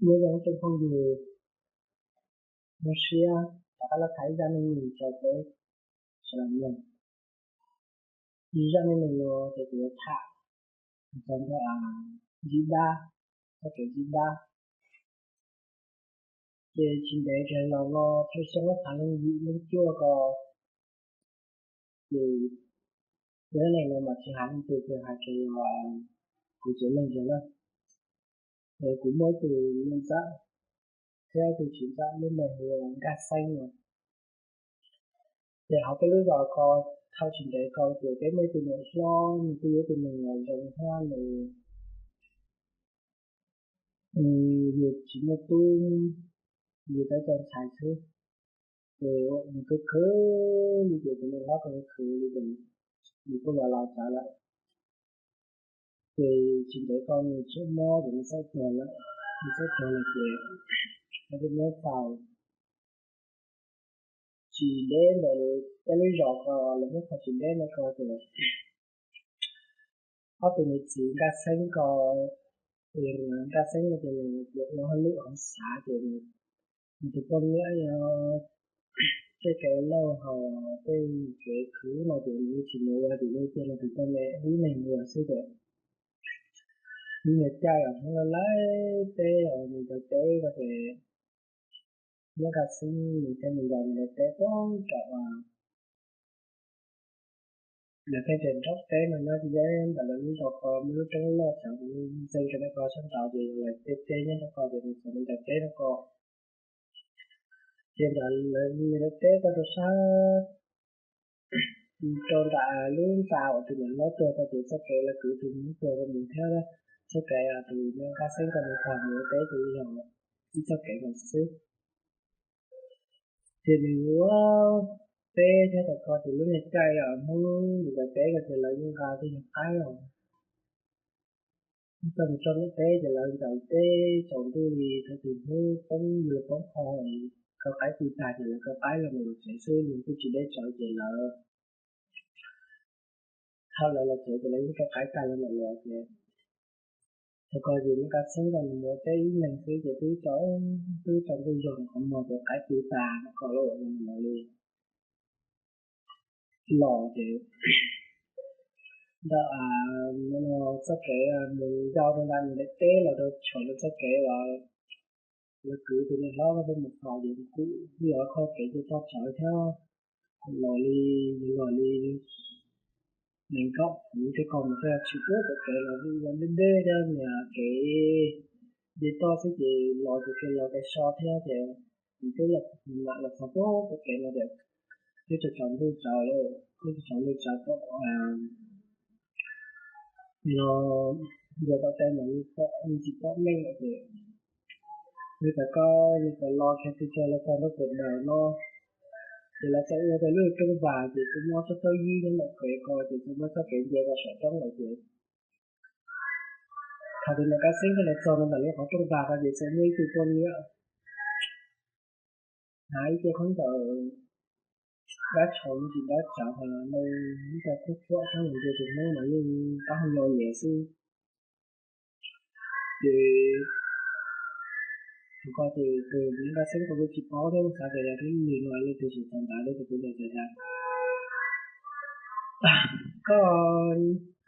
Nyob zoo tsoom phooj ywg, zoo siab rov qab los tham ib zaj neej neeg rau peb sawv daws mloog. Zaj neej neeg no ces kuv yuav tham txog ntawm ntsib dab, txoj kev ntsib dab. Ces tsis ntev kiag los no, thawj xyoo ob phav leej yim leej cuaj ko, ces zaj neej neeg no mas tsis hais leej twg, tsuas hais kiag los kuv tsev neeg ntag na. Es kuv muaj ib tug me ntxhais thiab ib tug txiv ntxawm, lub npe hu ua Nkaj Xeeb no. Ces hauv peb lub zos ko, thaum tsis ntev ko ces peb muaj ib tug niam hlob, nws kuj yog ib tug neeg uas zoo thiab, nws yus tsis muaj tub, yus tab cov ntxhais xwb. Ces nws khwv khwv li ces tus niam hlob ko khwv li ces nws kuj los laus tsawv lawm. Ces tsis ntev ko nws txawm mob ces nws txawm tuag lawm. Nws txawm tuag lawm ces lawv thiaj muab faus. Tsis ntev ntawd peb lub zos ko, lawv muab faus tsis ntev ntawd ko ces ob tug niam txiv Nkaj Xeeb ko, Nkaj Xeeb no ces nws ua hauj lwm hauv xav ces nws tus poj niam yog tej kev lauj haus tej kev khwv no ces nws tsis mus ua ces nws cia nws tus poj niam ib leeg ua xwb ces ib niag caij os hnub laij teb os mus ncaws teb ko ces nyob Nkaj Xeeb nws thiaj mus ncaws nws ncaws teb poob rau lawv tej nraum teb no nyob ntawm lawv lub zos ko muaj lub roob loj txawv ntxeev rau nram ko sab nraud ces yog lawv tej teb nyob nram ko ces nws txawm mus ncaws teb nram ko. Ces nram lawv ncaws teb ko rau sab rau nram lub ntxa uas tus niam hlob tuag ko ces txoj kev lawv kwv tus niam hlob tuag ko mus thiab txoj kev tus niam Nkaj Xeeb ko mus txog mus ua teb ces yog ib txoj kev no xwb. Ces nws ua teb thiab rau ko ces lub niag caij os hnub nws ncaws teb ko ces lawv yeej nqa tej yog qaib os, txawj mus txog nram teb ces lawv ncaws teb tsaus ntuj li thaum twg hnub poob yus los poob qho, kaw qaib pw tag ces lawv kaw qaib los mus tsev xwb, nws kuj tsis deb tsawv ces lawv, thaum lawv los tsev ces lawv yeej kaw qaib tag los mam los ces thaum ko ces Nkaj Xeeb ko nws mus ua teb ib leeg xwb ces twb tsaus, twb tsaus ntuj zog qhov muag ces qaib pw tag ko lawm los li los ces ntawm txoj kev mus yau rau nram nws daim teb los rau tsham nws txoj kev uas lawv kwv tus niam hlob ko tuaj mus faus ces kuj yog qhov kev cia toj tsawv thiab, los li, los li nees nkaum puv thiab ko mus thiab tsis puag tom kev los yeej yog deb deb thiab niag kev nce toj xwb ces los ces kev los kev so thiab ces nws twb los mam los txog puag tom kev no ces twb tsaus tsaus ntuj tsawv lawm, twb tsaus ntuj tsawv tom no, yog tom tej mas yeej pom, yeej tsis pom neeg lawm ces nws txawm ko, nws txawm los kiag pes tsawg los txog ntua pem daws no ces lawv txawm ua tau lub rooj vag ces txawm muaj txoj txawb yib nyob ntawm kev ko ces txawm muaj txoj kev nce rau saum roob lawm ces thaum tus niam Nkaj Xeeb ko los txog ntawm lub qhov rooj vag ko ces txawm muaj ib tug poj niam hnav ib ce khaub ncaws dab tshauv, tsis dab tshauv, hos ntoo ib co khaub khuam thiab, tus hnub mas yeej qab hau nyo nyias xwb. Ces thaum ko ces tus niam Nkaj Xeeb ko kuj tsis paub thiab, kuj xav tias yog twb lig no leej twg tsis txog ntawd, leej twg kuj tsis txog ntawd. Koj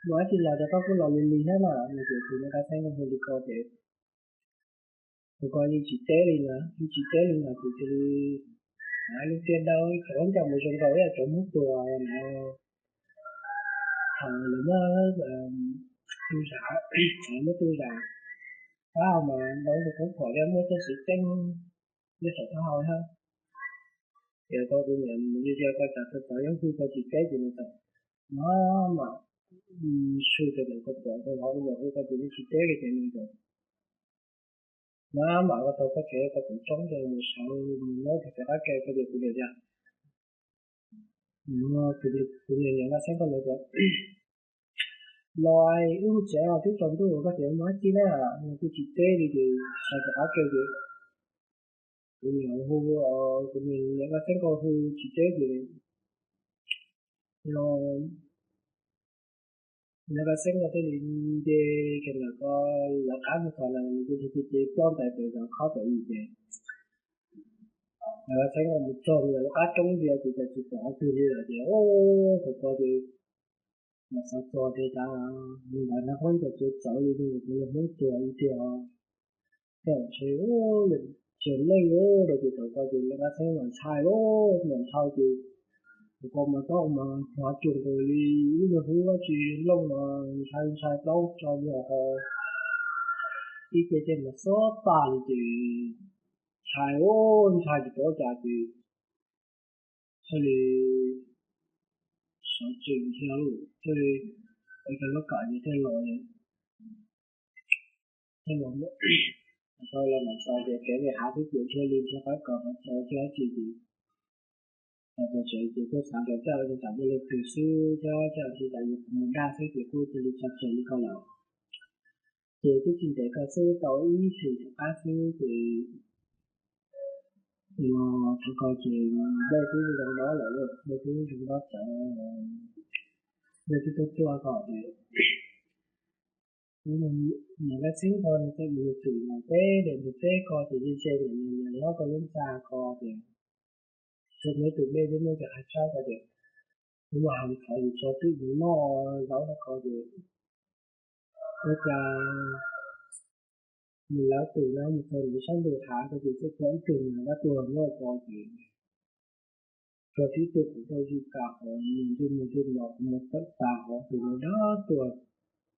mus dab tsi los ces koj kuj los lig lig thiab na no ces tus niam Nkaj Xeeb ko hu li ko ces tus ko yeej tsis teb li na, yeej tsis teb li na ces cia li hnav lub tiaj dawb, cov khaub ncaws mas zoo nkaus ib yam cov Hmoob tuag no. Thaum lawv muab tu zam, thaum lawv muab tu zam taub hau mas ntau tus khaub khuam thiab muab coj xwv ceeb nyob saum taub hau thiab. Ces ko kuv niam mus li tias koj tsam txog txog yog hu koj tsis teb ces nws txawm maj mam su ces ntawm ko pom ko hov kuv niam hu koj ces nws tsis teb li ces nws txawm maj mam ko taug txoj kev ko tseem tsoob ces mus sawv mus nyob rau pem qab ke ko ces kuv niam tias, kuv niam niam Nkaj Xeeb ko lawv tias los wb hu tsev os, twb tsaus ntuj koj tias mus dab tsi na, nws kuj tsis teb li ces sawv rov qab ke ces kuv niam hu, kuv niam niam Nkaj Xeeb ko hu tsis teb ces no Lawv vaj xeeb no thiaj li nce kiag ntawm ko lawv qab mus txog na, nws thiaj li ces ploj ntais pem zos khob pem ib ces lawv vaj xeeb no mus txog ntawm lub qab roob ntawd ces cas tsis pom qhov twg li lawm ces, o, thaum ko ces mam xav txog tias cas mus ntawd nag hoob cas txawv li, mus tus niag Hmoob tuag ib tiag. Tej zaum ntshe tsis yog neeg rau ces thaum ko ces lawv vaj xeeb mas ntshai, mas ntshai ces thaum ko mas txob mas hnov cuag nkaus li ib lub niag hub dab tsi looj mas ntshai ntshai plaub tso li hauv ib ce tej mas xob tag li ces ntshai, ntshai tsis paub cas ces thiaj li sawv tsees thiab thiaj li es cov lub kam ces thiaj los, thiaj los, tau los mam txog ces kev li hav xwb ces thiaj li nrhiav qab kom qhov txog thiab dab tsi ces los txog tsev ces kuj xav tias tej zaum tsam muaj leej twg xwb thiab tej zaum ntshe tsam yus mus daj xwb ces kuj cia li tso tseg li ko lawm. Ces twb tsis ntev ko xwb tau ib hlis tom qab xwb ces no thaum ko ces nplej twb zoo nto lawm, nplej twb zoo nto tawv, nplej twb tuaj tuaj ko ces niam vaj xeeb ko nws txawm mus twm los peb daim ntug teb ko ces ze ze niam niam nyob ko lub ntxa ko ces txawm muaj ib tug dej thiab muaj cov hav tsawb ko ces kuv mam hais thov yus tso twm mus noj zaub no ko ces ua cas nws lawv twm no mus txog nws sab ntug hav ko ces txawm pom ib tug niag dab tuag nyob ko ces tso tib tug qhov ncauj zij kam hauv mus ntsej muag ntsej mos mus tawm tas hauv tus niag dab tuag.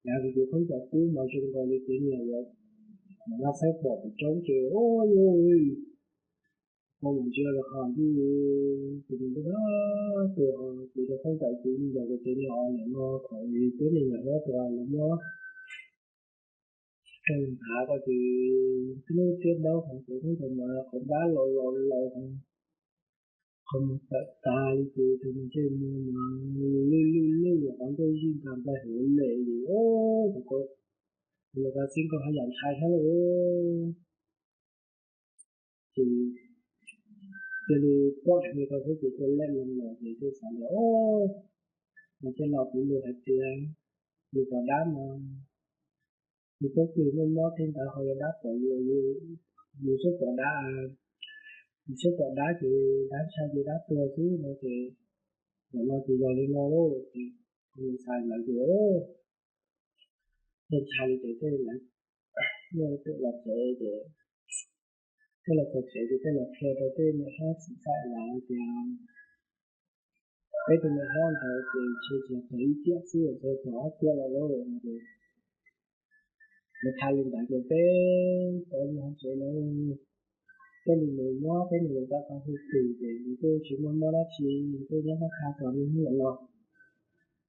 Yav tus tus khaub ncaws kub mas zoo nkaus li kev niag uas vaj xeeb pom pem roob ces, o, yus, koj mus ntsia los ho ntsib tus niag dab tuag, tus tus khaub ncaws kub nkaus li kev niag os niam no thaum peb niag niam hlob tuag lawv muab rau nws ntav ko ces tib lub tiab dawb hauv ces khaub ncaws mas qhov npab laus laus laus, qhov mus tawm tas li ces tus niag ntsej muag mas lwj lwj lwj qhov ncauj zij nkas nplaig huv lem li, o, tus ko, tus vaj xeeb ko haj yam ntshai thiab lauj. Ces cia li pom dheev li ko xwb ces cia li lem los ces thiaj xav tias, o, mas thiaj los piv lus hais tias yus pom dab mas yus poob kws muaj mob tej ntawd ho yog dab pom yus, yus xub pom dab, yus xub pom dab ces dab ntshai ces dab tuag xwb no ces, nim no ces yog li no lauj ces kuv xav lawv ces thiaj ntshai li ces thiaj li lawv, thiaj los tsev ces, thiaj los txog tsev ces thiaj los qhia rau tej niam hlob txiv ntxawm lawv tias peb tus niam hlob ntawd ces ntshe tsis yog txog ib tiam xwb, ntshe txog ob tiam lawm lauj no ces lawv tham li ntawd ces peb cov nyob hauv tsev lawv thiaj li mus muab peb niag niam ntxawm ko hu tus ces nws kuj tsis muaj mob dab tsi, nws kuj nyob khab kho txog niaj hnub nim no.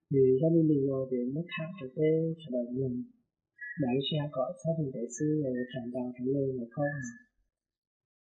Ces zaj dab neeg no ces muab tham rau peb sawv daws mloog, mam li sib hais kom txhob ntev xwb, ua tsaug ntau rau nej lawm koj.